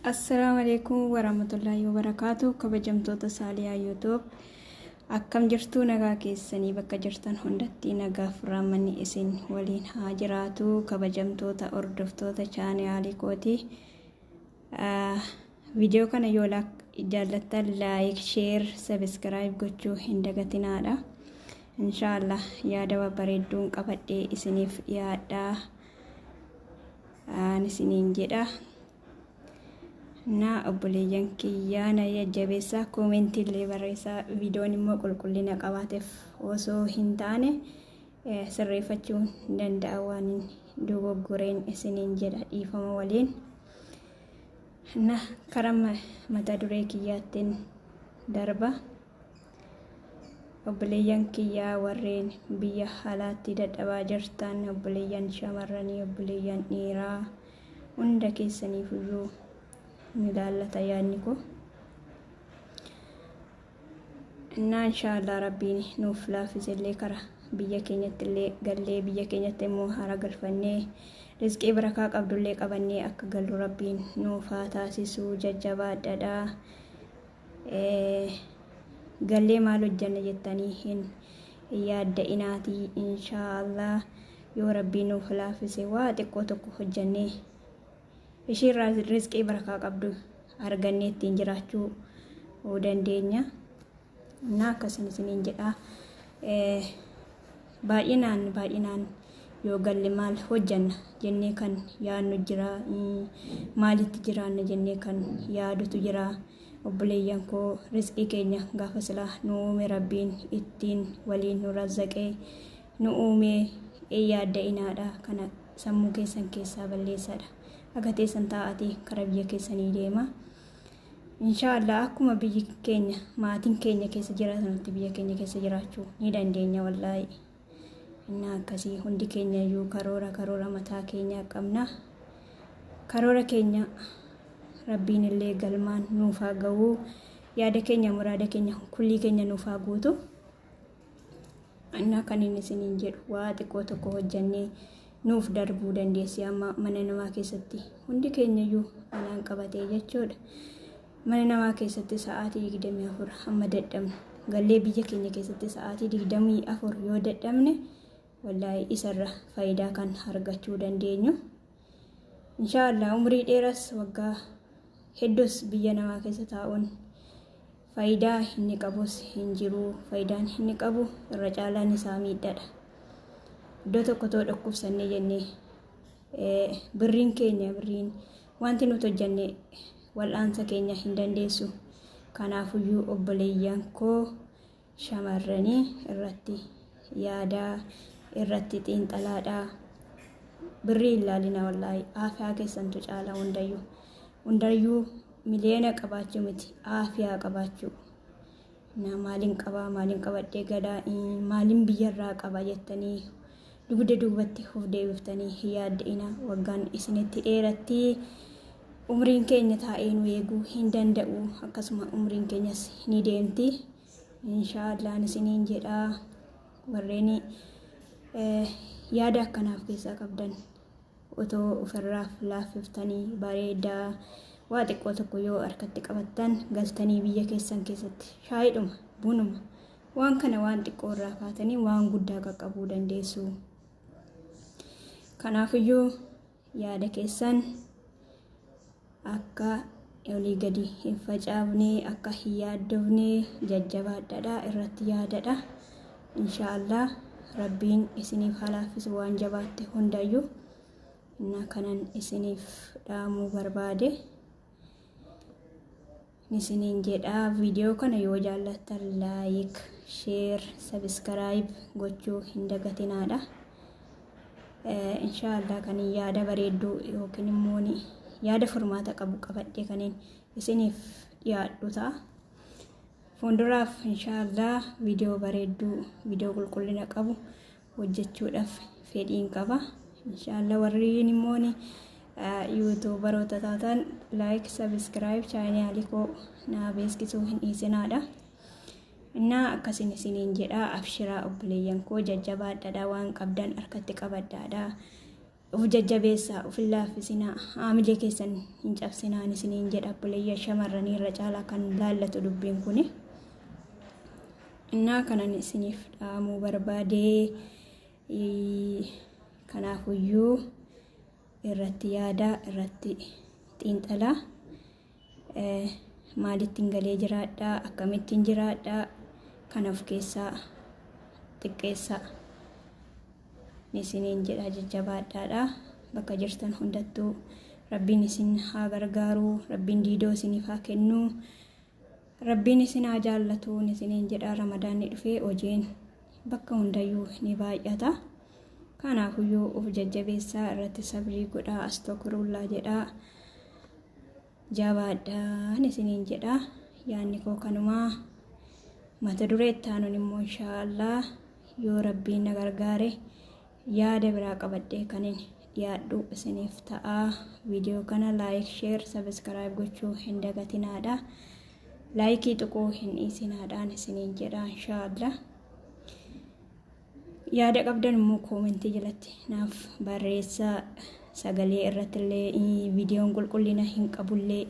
Assalaamu alaikum warahmatullaahi wabarakaatu. Kabajamtoota Saaliyaa YouTube, akkam jirtuu? Nagaa keessanii? Bakka jirtan hundatti nagaaf raammanni isin waliin haa jiraatu. Kabajamtoota hordoftoota chaanaalii kooti, viidiyoo kana yoo jaallattan like, share, subscribe gochuu hin dagatinaadha. Inshaallah yaada babbareedduun qabadhee isiniif dhiyaadhaa aan isiniin jedha. Na obboleeyyan kiyyaa, na jajjabeessaa, koomentii illee barreessaa. Viidiyoon immoo qulqullina qabaateef osoo hin taane sirreeffachuu hin danda'a, waan dogoggoreen isiniin jedha dhiifama waliin. Na karaa mata duree kiyyaattiin darba. Obboleeyyan kiyyaa warreen biyya alaatti dadhabaa jirtan, obboleeyyan shamarranii, obboleeyyan dhiiraa, hunda keessaniifiyyuu ni ilaallata yaadni koo. Innaa inshaallah Rabbiin nuuf laaffisellee kara biyya keenyatti illee gallee, biyya keenyatti immoo hara galfannee, rizqii barakaa qabdullee qabannee akka gallu Rabbiin nuuf haa taasisuu. Jajjabaadhadha. Gallee maal hojjanna jettanii hin yaadda'inaatii, inshaallah yoo Rabbiin nuuf laaffise waa xiqqoo tokko hojjannee ishiirraa rizqii barakaa qabdu argannee ittiin jiraachuu dandeenya. Innaa akkasin isiniin jedha. Baay'inaan baay'inaan yoo galle maal hojjanna jennee kan yaadnu jira. Maalitti jiraanna jennee kan yaadutu jira. Obboleeyyan koo, rizqii keenya gaafa silaa nu uume Rabbiin ittiin waliin nu razzaqee nu uumee yaadda'inaadha. Kana sammuu keessan keessaa balleessaadha. Akka teessan taa'atii karaa biyya keessanii deema. Inshaallah akkuma biyyi keenya, maatiin keenya keessa jiraatanutti biyya keenya keessa jiraachuu ni dandeenya wallaahi. Innaa akkasii hundi keenya iyyuu karoora karoora mataa keenyaa qabna. Karoora keenya Rabbiin illee galmaan nuuf haa ga'uu. Yaada keenya, muraada keenya, kullii keenya nuuf haa guutu. Innaa kan inni isiniin jedhu, waa xiqqoo tokko hojjannee nuuf darbuu dandeessi. Amma mana namaa keessatti hundi keenya iyyuu anaan qabatee jechuudha. Mana namaa keessatti sa'aatii 24 hamma dadhabnu, gallee biyya keenya keessatti sa'aatii 24 yoo dadhabne, wallaahi isarra faayidaa kan argachuu dandeenyu. Inshaallah umrii dheeras waggaa hedduus biyya namaa keessa taa'uun faayidaa inni qabus hin jiru. Faayidaan inni qabu irra caalaan isaa miidhaadha. Iddoo tokko too dhukkubsannee jennee, birriin keenya, birriin wanti nuti hojjenne wal'aansa keenya hin dandeessu. Kanaafuyyuu obboleeyyan koo shamarranii, irratti yaadaa, irratti xiinxalaadhaa. Birrii ilaalina, wallaahi aafiyaa keessantu caala hundayyuu. Hundayyuu miliyoona qabaachuu miti, aafiyaa qabaachuu. Na maaliin qabaa, maaliin qabadhee galaa, maaliin biyyarraa qaba jettanii dugda duubatti of deebiftanii hin yaadda'ina. Waggaan isinitti dheeratti, umriin keenya taa'ee nu eeguu hin danda'u, akkasuma umriin keenyas ni deemti. Inshaallaan isiniin jedhaa, warreen yaada akkanaaf keessaa qabdan otoo ofirraaf laaffiftanii bareedaa. Waa xiqqoo tokko yoo harkatti qabattan, galtanii biyya keessan keessatti shaayidhuma, bunuma, waan kana waan xiqqoo irraa kaatanii waan guddaa qaqqabuu dandeessu. Kanaafiyyuu yaada keessan akka olii gadi hin facaafne, akka hin yaaddofne jajjabaadhaadha, irratti yaadadha. Inshaallah Rabbiin isiniif haa laaffisu waan jabaatte hundayyuu. Innaa kanan isiniif dhaamuu barbaade isiniin jedha. Viidiyoo kana yoo jaallattan like, share, subscribe gochuu hin dagatinaadha. Inshaallah kan yaada bareedduu yookiin immoo yaada furmaata qabu qabadhee kaniin isiniif dhiyaadhu ta'a. Fuulduraaf inshaallah viidiyoo bareedduu, viidiyoo qulqullina qabu hojjechuudhaaf fedhiin qaba. Inshaallah warreen immoo yuutuubaroota taatan like, subscribe chaanaalii koo naa beeksisuu hin dhiisinaadha. Innaa akkasin isiniin jedha. Abshiraa obboleeyyan koo, jajjabaadhaadha, waan qabdan harkatti qabadhaadha. Of jajjabeessaa, of hin laaffisinaa, haamilee keessan hin cabsinaan isiniin jedha obboleeyyan shamarranii irra caalaa kan laallatu dubbiin kuni. Innaa kanan isiniif dhaamuu barbaadee, kanaafuyyuu irratti yaadaa, irratti xiinxalaa, maalittiin galee jiraadhaa, akkamittiin jiraadhaa, kana of keessaa xiqqeessaa isiniin jedha. Jajjabaadhaadha, bakka jirtan hundattuu Rabbiin isin haa gargaaru, Rabbiin diidoo isiniif haa kennu, Rabbiin isin haa jaallatu isiniin jedha. Ramadaanni dhufee hojiin bakka hundayyuu ni baay'ata. Kanaafuyyuu of jajjabeessaa, irratti sabrii godhaa, astookurullaa jedhaa, jabaadhaan isiniin jedha. Yaadni koo kanumaa. Mata duree itti aanuun immoo inshaallah yoo Rabbiin na gargaare yaada biraa qabadhee kanin dhiyaadhu isiniif ta'a. Viidiyoo kana like, share, subscribe gochuu hin dagatinaadha. Laayikii tuquu hin dhiisinaadhaan isiniin jedha inshaallah. Yaada qabdan immoo koomentii jalatti naaf barreessaa. Sagalee irratti illee viidiyoon qulqullina hin qabullee.